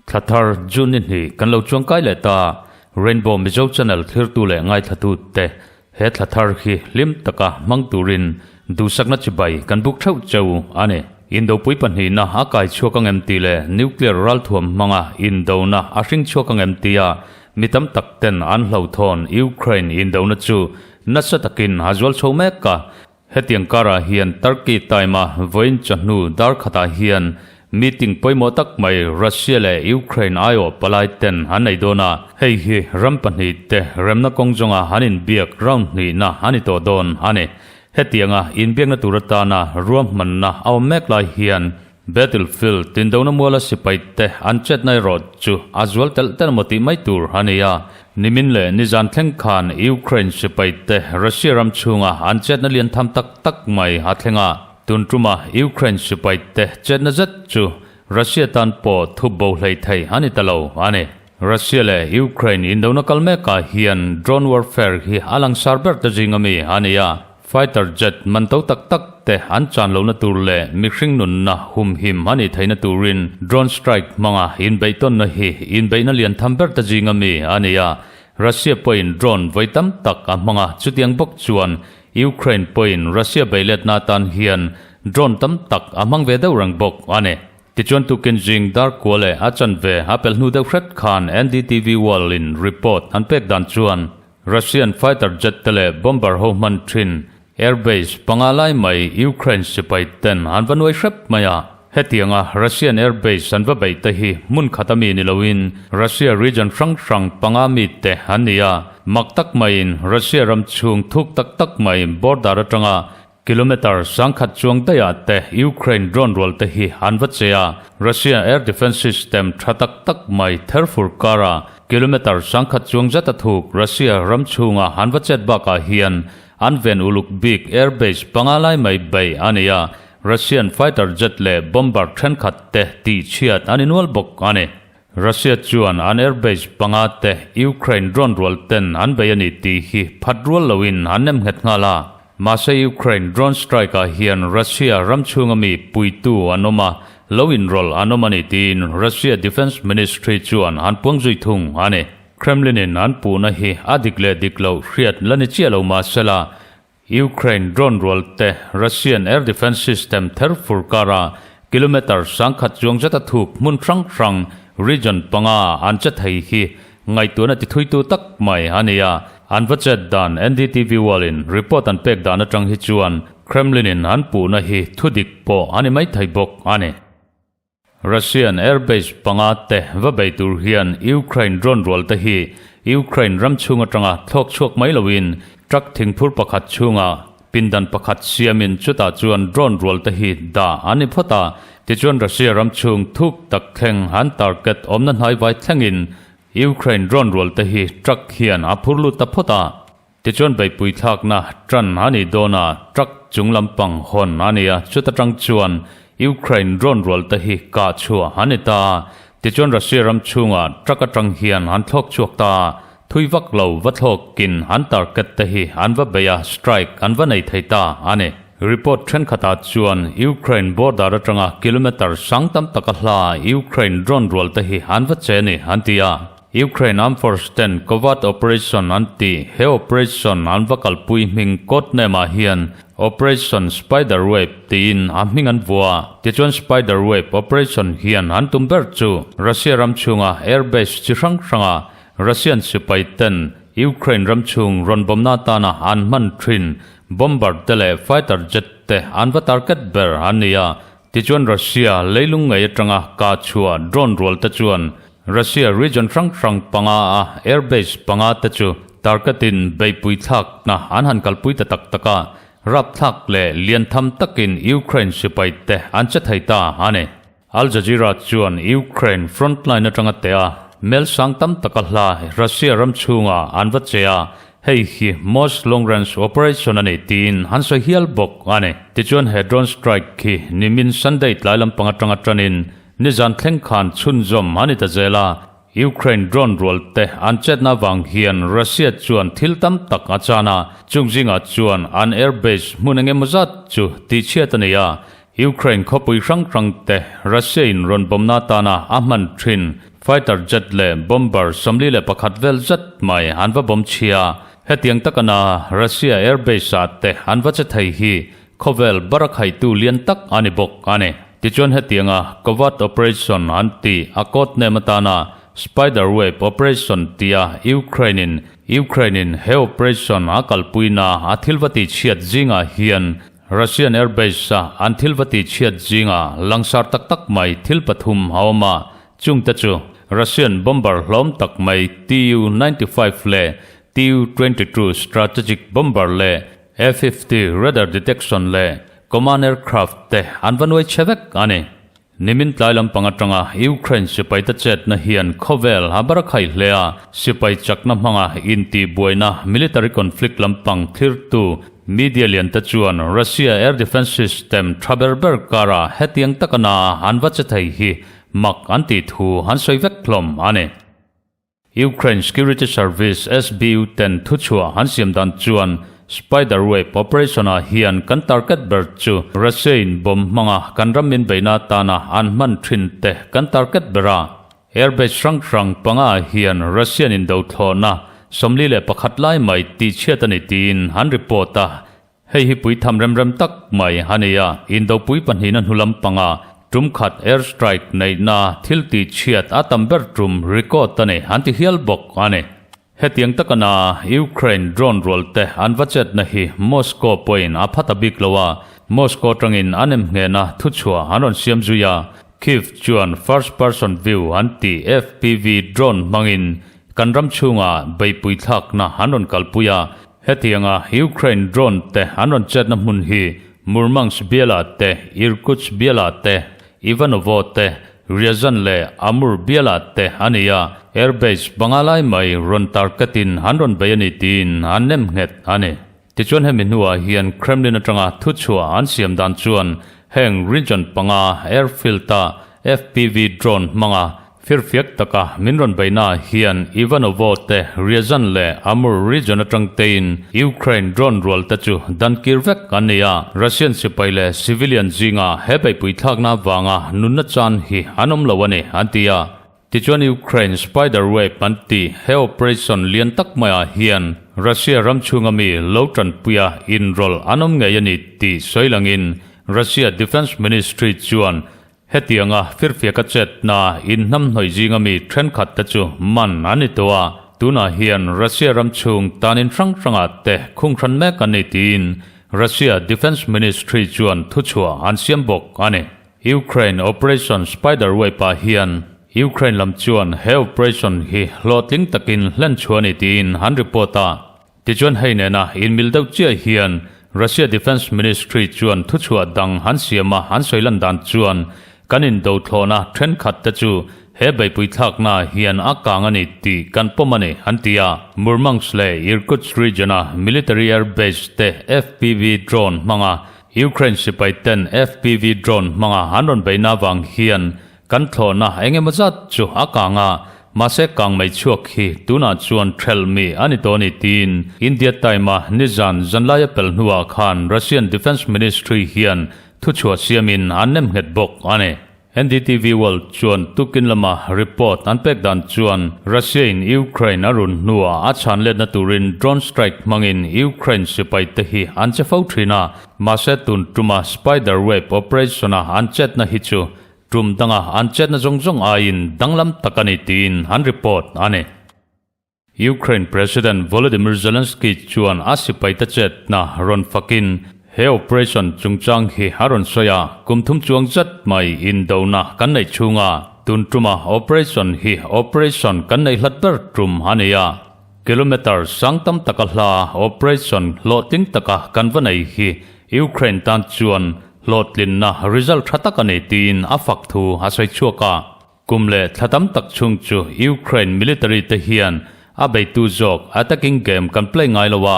Thla thar June ni hnih kan lo chuang kai leh ta. Rainbow Mizo Channel thlirtu leh ngaithlatute te he thla thar hi hlim taka hmang turin duhsakna chibai kan buk theuh cheu a ni. Indopui pahnihna a kai chhuak ang em tih leh nuclear ralthuam hmanga indona a hring chhuak ang em tia mi tam tak ten an hlauhthawn Ukraine indona chu nasa takin a zual chho mek a. Hetiang karah hian Turkey time-a vawiin chawhnu dar khatah hian meeting pawimawh tak mai Russia leh Ukraine aiawh palai ten an nei dawn a, hei hi ram pahnih te remna kawng zawnga an inbiak round hnihna a ni tawh dawn a ni. Hetianga inbiakna tur atana ruahmanna a awm mek lai hian Battlefield tindona muala sipai te an chetna erawh chu a zual telh telh maw tih mai tur a ni a. Nimin leh nizan thleng khan Ukraine sipai te Russia ram chhunga an chetna lian tham tak tak mai a thleng a. Tun tuma Ukraine sipai te chetna zet chu Russia tan pawh thup bo hlei thei a ni ta lo a ni. Russia leh Ukraine indona kal mekah hian drone warfare hi a langsar ber te zing ami a ni a. Fighter jet man to tak tak te an chan lohna tur leh mihring nunna humhim a nih theihna turin drone strike hmanga inbeihtawnna hi inbeihna lian tham ber ta zinga mi a ni a. Russia pawhin drone vawi tam tak a hmang a, chutiang bawk chuan Ukraine pawhin Russia beihletna atan hian drone tam tak a hmang ve deuh reng bawk a ni. Tichuan tukin zing dar kua leh a chanve a pelh hnu deuh hret khan NDTV World in report an pek dan chuan Russian fighter jet te leh bomber ho hman thin airbase panga lai mai Ukraine sipai ten an va nuai hrep mai a. Hetianga Russian airbase an va beih te hi hmun khat ami ni loin Russia region hrang hrang panga mi te an ni a. Mak tak maiin Russia ram chhung thuk tak tak mai border atanga Kilometre sangkhat chuang daihah te Ukraine drone rual te hi an va che a, Russia air defence system tha tak tak mai therfur kara kilometre sangkhat chuang zet a thuk Russia ram chhunga an va chet bakah hian an ven uluk bik air base panga lai mai bei a ni a, Russian fighter jet leh bomber thenkhat te tihchhiat an innual bawk a ni. Russia chuan an airbase panga te Ukraine drone rual ten an bei a ni tih hi phat rual loin an nem nghet nghal a. Mahse Ukraine drone strike ah hian Russia ram chhunga mi puitu an awm a, lo inrawlh an awm a ni tiin Russia Defence Ministry chuan an puang zui thung a ni. Kremlin in an puhna hi a dik leh dik loh hriat la ni chiah lo mahsela Ukraine drone rual te Russian air defence system ther fur kara kilometre sangkhat chuang zeta thuk hmun hrang hrang region panga an che thei hi ngaihtuahna ti thuitu tak mai a ni a. An va chet dan NDTV World in report an pek dan atang hi chuan Kremlin in an puhna hi thudik pawh a ni mai thei bawk a ni. Russian airbase panga te va bei tur hian Ukraine drone rual te hi Ukraine ram chhung atanga thlawk chhuak mai loin truck thingphur pakhat chhunga pindan pakhat siamin chutah chuan drone rual te hi dah an ni phawt a. Tichuan Russia ram chhung thuk tak thleng an target awmna hnaivai thlengin Ukraine drone rual te hi truck hian a phur lut ta phawt a. Tichuan beihpui thlakna tan a nih dawn a, truck chung lampang hawn a ni a, chuta tang chuan Ukraine drone rual te hi kah chhuah a ni ta a. Tichuan Russia ram chhungah truck atang hian an thlawk chhuak ta a, thui vak lo va thlawkin an target te hi an va bei a, strike an va nei thei ta a ni. Report thenkhatah chuan Ukraine border atanga kilometre sang tam taka hla Ukraine drone rual te hi an va che a ni an ti a. Ukraine Armed Force ten covert operation an tih he operation an va kalpui hming code name ah hian Operation Spider Web tiin a hming an vua. Tichuan Spider Web operation hian an tum ber chu Russia ram chhunga air base chi hrang hranga Russian sipai ten Ukraine ram chhung rawn bawmna atana an hman thin bomber te leh fighter jet te an va target ber an ni a. Tichuan Russia leilung ngei atanga kah chhuah drone rual te chuan Russia region hrang hrang panga a airbase panga te chu target-in beihpui thlakna an han kalpui ta tak tak a, rapthlak leh lian tham takin Ukraine sipai te an che thei ta a ni. Al Jazeera chuan Ukraine frontline atanga teh a, mel sang tam taka hla Russia ram chhungah an va che a, hei hi most long range operation a ni tiin an sawi hial bawk a ni. Tichuan he drone strike khi nimin Sunday tlai lampang atanga tanin Nizan thleng khan chhunzawm a ni ta zel a. Ukraine drone rual te an chetna vang hian Russia chuan thil tam tak a chan a, chung zingah chuan an airbase hmun eng emaw zat chu tihchhiat a nei a. Ukraine khawpui hrang hrang te Russia in rawn bawmna atana a hman thin fighter jet leh bomber 41 vel zet mai an va bawm chhia. Hetiang takana Russia airbase ah te an va che thei hi Khawvel bar a khaitu lian tak a ni bawk a ni. Tichuan hetianga Covert Operation an tih a code name atana Spider Web Operation tia Ukraine-in Ukraine-in he operation a kalpuina a thil va tihchhiat zingah hian Russian airbase-a an thil va tihchhiat zinga langsar tak tak mai thil pathum a awm a, chungte chu Russian bomber hlawm tak mai Tu-95 leh Tu-22 strategic bomber leh A-50 radar detection leh command aircraft te an va nuai chhe vek a ni. Nimin tlai lampang atanga Ukraine sipaite chetna hian khawvel a bar a khai hle a, sipai chakna hmanga intihbuaina military conflict lampang thlirtu media liante chuan Russia air defence system tha ber ber kara hetiang taka na an va che thei hi mak an tih thu an sawi vek hlawm a ni. Ukraine Security Service, SBU, ten thuchhuah an siam dan chuan Spider Web operation-ah hian kan target ber chu Russia-in bomb hmanga kan ram min beihna atana an hman thin te kan target ber a. Airbase hrang hrang panga hian Russian indothlawhna 41 lai mai tihchhiat a ni tiin an report a. Hei hi pui tham rem rem tak mai a ni a, indopui pahnihna hnu lampanga tum khat air strike neihna thil tih chhiat a tam ber tum record a ni an ti hial bawk a ni. Hetiang takana Ukraine drone rual te an va chetna hi Moscow pawhin a pha ta bik lo a, Moscow tangin an em nghehna thuchhuah an rawn siam zui a, Kyiv chuan first person view an tih FPV drone hmangin kan ram chhungah beihpui thlakna an rawn kalpui a, Hetianga Ukraine drone te an rawn chetna hmun hi Murmansk bialah te, Irkutsk bialah te, Ivanovo te, Ryazan leh Amur bialah te a ni a, airbase panga lai mai rawn target-in an rawn bei a ni tiin an nem nghet a ni. Tichuan hemi hnuah hian Kremlin atanga thuchhuah an siam dan chuan heng region panga airfield-a FPV drone hmanga Firfiak taka min rawn beihnaah hian Ivanovo te, Ryazan leh Amur region atang tein Ukraine drone rual te chu dan kir vek an ni a. Russian sipai leh civilian zinga he beihpui thlakna avanga nunna chan hi an awm lo a ni, an ti a. Tichuan Ukraine Spider Web an tih he operation lian tak maiah hian Russia ram chhunga mi lo tanpuia inrawlh an awm ngei a ni tih sawi langin Russia Defence Ministry chuan Hetianga firfiaka chetna inhnamhnawih zinga mi thenkhat te chu man an ni tawh a, tunah hian Russia ram chhung tanin hrang hrangah te khung hran mek an ni tiin Russia Defence Ministry chuan thuchhuah an siam bawk a ni. Ukraine Operation Spider Web-ah hian Ukraine lam chuan he operation hi hlawhtling takin hlen chhuah a ni tiin an report a. Tichuan hei nena inmil deuh chiah hian Russia Defence Ministry chuan thuchhuah dang an siam a, an sawi lan dan chuan kan indo thlawhna thenkhat te chu he beihpui thlakna hian a kang a ni tih kan pawm a ni, an ti a. Murmansk leh Irkutsk region-a military air base te FPV drone hmanga Ukraine sipai ten FPV drone hmanga an rawn beihna avang hian Kan thlawhna eng emaw zat chu a kang a, mahse kang mai chhuak hi tunah chuan thelh mi a ni tawh a ni tiin India Time-a nizan zanlaia pel hnuah khan Russian Defence Ministry hian thuchhuah siamin an nem nghet bawk a ni. NDTV World chuan tukin lama report an pek dan chuan Russia-in Ukraine a run hnuah a chhan letna turin drone strike hmangin Ukraine sipaite hi an che fo thin a, mahse tun tuma Spider Web operation-a an chetna hi chu Tum danga an chetna zawng zawng aiin danglam tak a ni tiin an report a ni. Ukraine President Volodymyr Zelensky chuan a sipaite chetna rawn fakin he operation chungchang hi a rawn sawi a, kum thum chuang zet mai indona kan neih chhunga tun tuma operation hi operation kan neih hlat ber tum a ni a, kilometre sang tam taka hla operation hlawhtling taka kan va nei hi Ukraine tan chuan Hlawhtlinna result tha tak a nei tiin a fak thu a sawi chhuak a. Kum leh thla tam tak chhung chu Ukraine military te hian a beitu zawk attacking game kan play ngai lo a,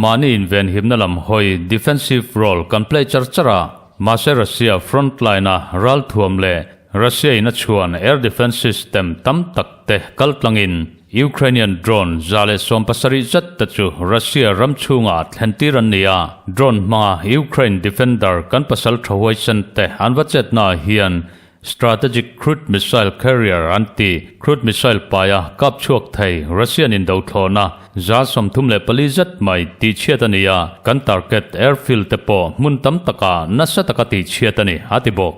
mahni invenhimna lam hawi defensive role kan play char char a. Mahse Russia front line a ralthuam leh. Russia in a chhuan air defence system tam tak te kaltlangin Ukrainian drone 170 zet te chu Russia ram chhungah thlentir an ni a. Drone hmanga Ukraine defender kan pasal tha huaisen te an va chetna ah hian Strategic Crude Missile Carrier an ti. Crude missile paia kap chhuak thei Russian indo thlawhna 34 zet mai tihchhiat a ni a, kan target airfield te pawh hmun tam takah nasa taka tihchhiat a ni, a ti bawk.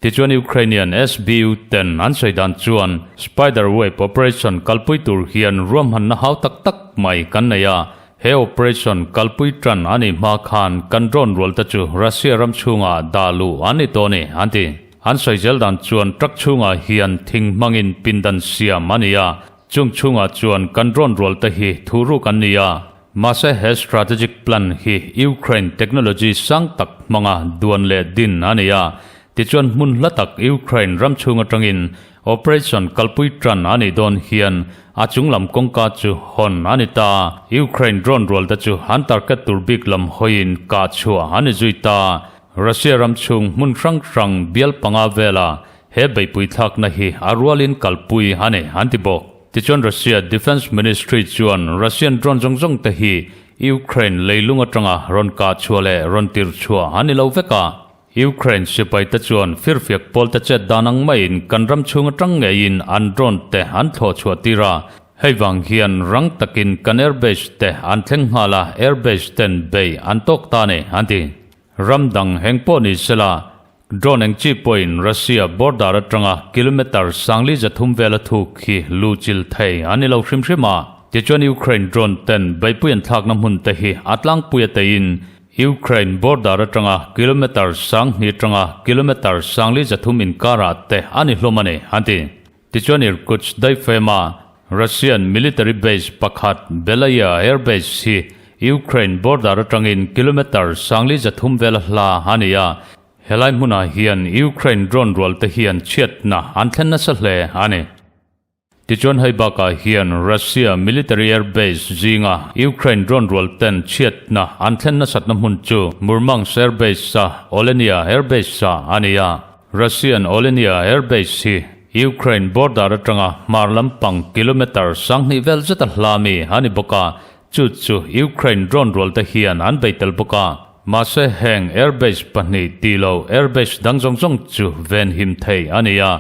Tichuan Ukrainian SBU ten an sawi dan chuan Spider Web operation kalpui tur hian ruahmanna hau tak tak mai kan nei a, he operation kalpui tan a nih hma khan kan drone rual te chu Russia ram chhungah dah luh an ni tawh a ni, an ti. An sawi zel dan chuan truck chhungah hian thing hmangin pindan siam a ni a, chung chhungah chuan kan drone rual te hi thuruk an ni a. Mahse he strategic plan hi Ukraine technology sang tak hmanga duan leh din a ni a, tichuan hmun hla tak Ukraine ram chhung atangin operation kalpui tan a nih dawn hian a chunglam kawngka chu hawn a ni ta. Ukraine drone rual te chu an target tur bik lam hawiin kah chhuah a ni zui ta. Russia ram chhung hmun hrang hrang bial panga vela he beihpui thlakna hi a rualin kalpui a ni an ti bawk. Tichuan Russia Defence Ministry chuan Russian drone zawng zawng te hi Ukraine leilung atanga rawn kah chhuah leh rawn tir chhuah an ni lo vek a. Ukraine sipai te chuan firfiak pawl te chet dan ang maiin kan ram chhung atang ngeiin an drone te an thlawh chhuah tir a. Hei vang hian rang takin kan airbase te an thleng nghal a, airbase ten bei an tawk ta a ni, an ti. Ram dang heng pawh ni sela, Drone eng chi pawhin Russia border atanga kilometre 303 vela thuk hi luhchilh thei a ni lo hrim hrim a. Tichuan Ukraine drone ten beihpui an thlakna hmun te hi a tlangpui a teiin Ukraine border atanga kilometre 2000 atanga kilometre 303 inkarah te a ni hlawm a ni, an ti. Tichuan Irkutsk daihfema Russian military base pakhat Belaya Air Base hi Ukraine border atangin kilometre 303 vela hla a ni a, helai hmunah hian Ukraine drone rual te hian chhiatna an thlen nasa hle a ni. Tichuan hei bakah hian Russia military air base zinga Ukraine drone rual ten chhiatna an thlen nasatna hmun chu Murmansk Air Base a Olenya Air Base ah a ni a. Russian Olenya Air Base hi Ukraine border atanga hmar lampang kilometre 2000 vel zeta hla mi a ni bawk a, chu chu Ukraine drone rual te hian an bei tel bawk a. Mahse heng air base pahnih tih lo air base dang zawng zawng chu venhim thei a ni a,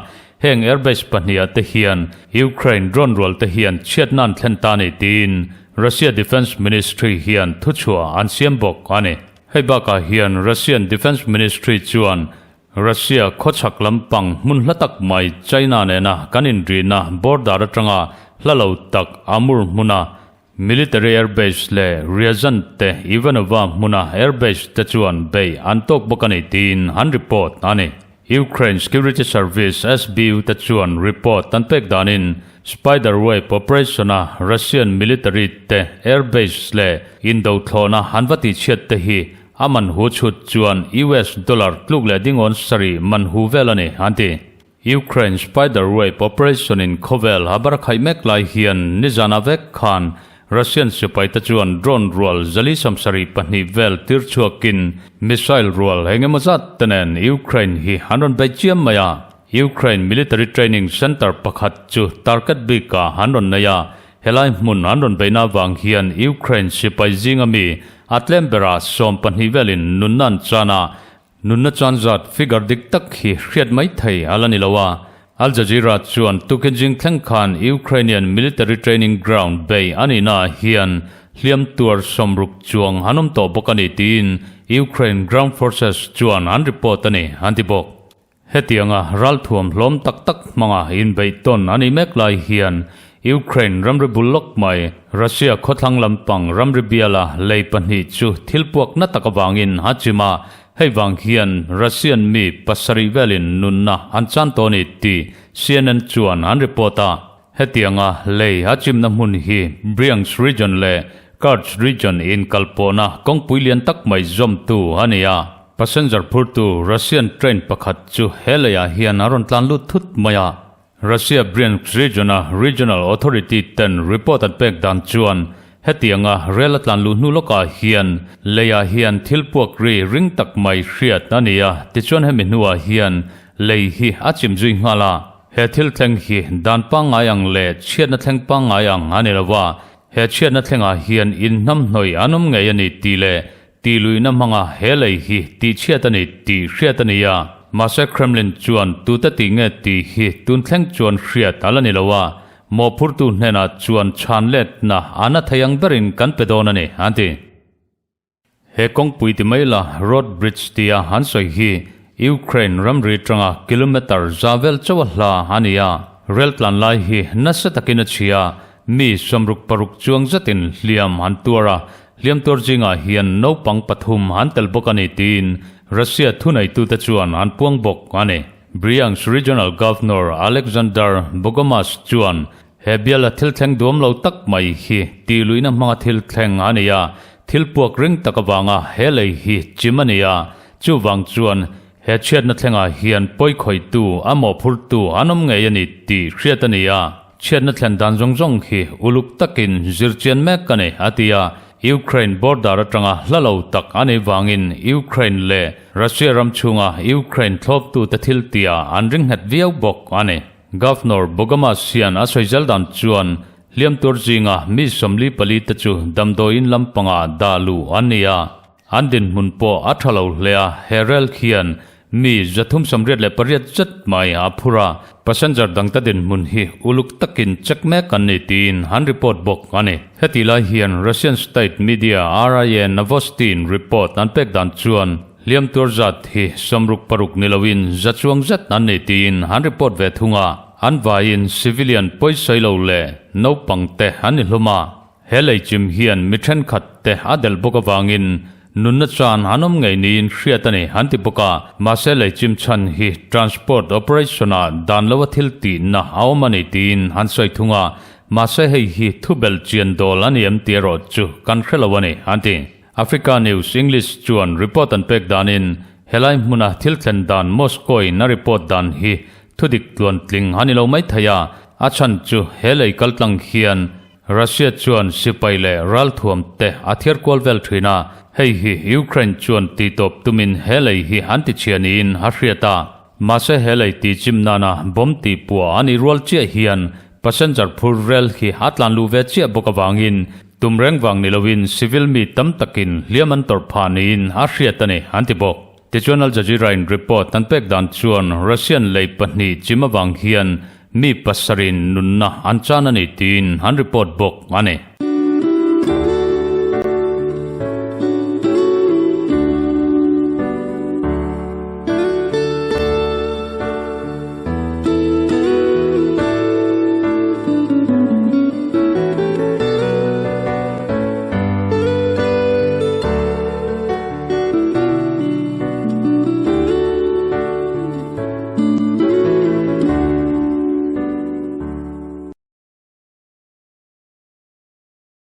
heng air base pahnih ah te hian Ukraine drone rual te hian chhiatna an thlen ta a ni tiin Russia Defence Ministry hian thuchhuah an siam bawk a ni. Hei bakah hian Russian Defence Ministry chuan Russia khawchhak lampang hmun hla tak mai China nena kan inrihna border atanga hla lo tak Amur hmuna military airbase leh Ryazan te Ivanova hmuna airbase te chuan bei an tawk bawk a ni tiin an report a ni. Ukraine Security Service, SBU, te chuan report an pek danin Spider Web operation-a Russian military te airbase leh indo thlawhna an va tihchhiat te hi A man hu chhut chuan US dollar tluk leh dingawn sarih man hu vel a ni, an ti. Ukraine Spider Web operation-in khawvel a bar khaih mek lai hian nizana vek khan Russian sipaite chuan drone rual 172 vel tir chhuakin missile rual eng emaw zat te nen Ukraine hi an rawn bei chiam mai a. Ukraine military training center pakhat chu target bikah an rawn nei a, Helai hmun an rawn beihna avang hian Ukraine sipai zinga mi a tlem berah 12 velin nunna an chan a, nunna chan zat figure dik tak hi hriat mai thei a la ni lo a. Al Jazeera chuan tukin zing thleng khan Ukrainian military training ground bei a nihnaah hian hliam tuar 60 chuang an awm tawh bawk a ni tiin Ukraine ground forces chuan an report a ni, an ti bawk. Hetianga ralthuam hlawm tak tak hmanga inbeih tawn a nih mek lai hian Ukraine ramri bul lawk mai Russia khawthlang lampang ramri biala lei pahnih chu thil puak na tak avangin a chim a, hei vang hian Russian mi pasarih velin nunna an chan tawh a ni tih CNN chuan an report a. Hetianga lei a chimna hmun hi Bryansk region leh Kursk region inkalpawhna kawngpui lian tak mai zawmtu a ni a. Passenger phurtu Russian train pakhat chu he leiah hian a rawn tlan lut thut mai a. Russia Bryansk region-a regional authority ten report an pek dan chuan hetianga rel a tlan luh hnu lawkah hian leiah hian thil puak ri ring tak mai hriat a ni a, tichuan hemi hnuah hian. Lei hi a chim zui nghal a. He thil thleng hi dan pangngai ang leh chhiatna thleng pangngai ang a ni lo a, he chhiatna thlengah hian inhnamhnawih an awm ngei a ni tih leh tih luihna hmanga he lei hi tihchhiat a ni tih hriat a ni a. Mahse Kremlin chuan tute tih nge tih hi tun thleng chuan hriat a la ni lo a, mawhphurtu hnenah chuan chhan letna a na thei ang berin kan pe dawn a ni, an ti. He kawngpui ti mai la road bridge tia an sawi hi Ukraine ramri atanga kilometre za vel chauh a hla a ni a, rel tlan lai hi nasa takin a chhia, mi 66 chuang zetin hliam an tuar a, hliam tuar zingah hian naupang pathum an tel bawk a ni tiin Russia thuneitute chuan an puang bawk a ni. Bryansk Regional Governor Alexander Bogomaz chuan He biala thil thleng duam lo tak mai hi tih luihna hmanga thil thleng a ni a, thil puak ring tak avanga he lei hi chim a ni a, chuvang chuan he chhiatna thlengah hian pawi khawihtu a mawhphurtu an awm ngei a ni tih hriat a ni a, chhiatna thlen dan zawng zawng hi uluk takin zirchian mek a ni, a ti a. Ukraine border atanga hla lo tak a nih vangin Ukraine leh Russia ram chhunga Ukraine thlawptute thil tia an ring nghet viau bawk a ni. Governor Bogomaz hian a sawi zel dan chuan hliam tur zinga mi 44 te chu damdawiin lampangah dah luh an ni a, an dinhmun pawh a tha lo hle a, he rel khian mi 388 zet mai a phur a, passenger dangte dinhmun hi uluk takin check mek an ni tiin an report bawk a ni. Heti lai hian Russian state media RIA Novosti-in report an pek dan chuan Hliam tuar zat hi 66 ni loin za chuang zet an ni tiin an report ve thung a, an vaiin civilian pawisawi lo leh naupang te an ni hlawm a. He leichim hian mi thenkhat te a delh bawk avangin nunna chan an awm ngei niin hriat a ni an ti bawk a, mahse leichim chhan hi transport operation ah dan lo a thil tihna a awm a ni tiin an sawi thung a, mahse hei hi thubelh chian dawl a ni em tih erawh chu kan hre lo a ni an ti. Africa News English chuan report an pek danin helai hmuna thil thlen dan Moscow-in a report dan hi thudik tluantling a ni lo mai thei a, a chhan chu he lei kaltlang hian Russia chuan sipai leh ralthuam te a thiar kual vel thin a, hei hi Ukraine chuan tihtawp tumin he lei hi an tichhia niin a hriat a. Mahse he lei tihchim nana bomb tihpuah a nih rual chiah hian passenger phur rel hi a tlan luh ve chiah bawk avangin tum reng vang ni loin civil mi tam takin hliam an tawrh phah niin a hriat a ni, an ti bawk. Tichuan Al Jazeera-in report an pek dan chuan Russian lei pahnih chim avang hian mi pasarih nunna an chan a ni tiin an report bawk a ni.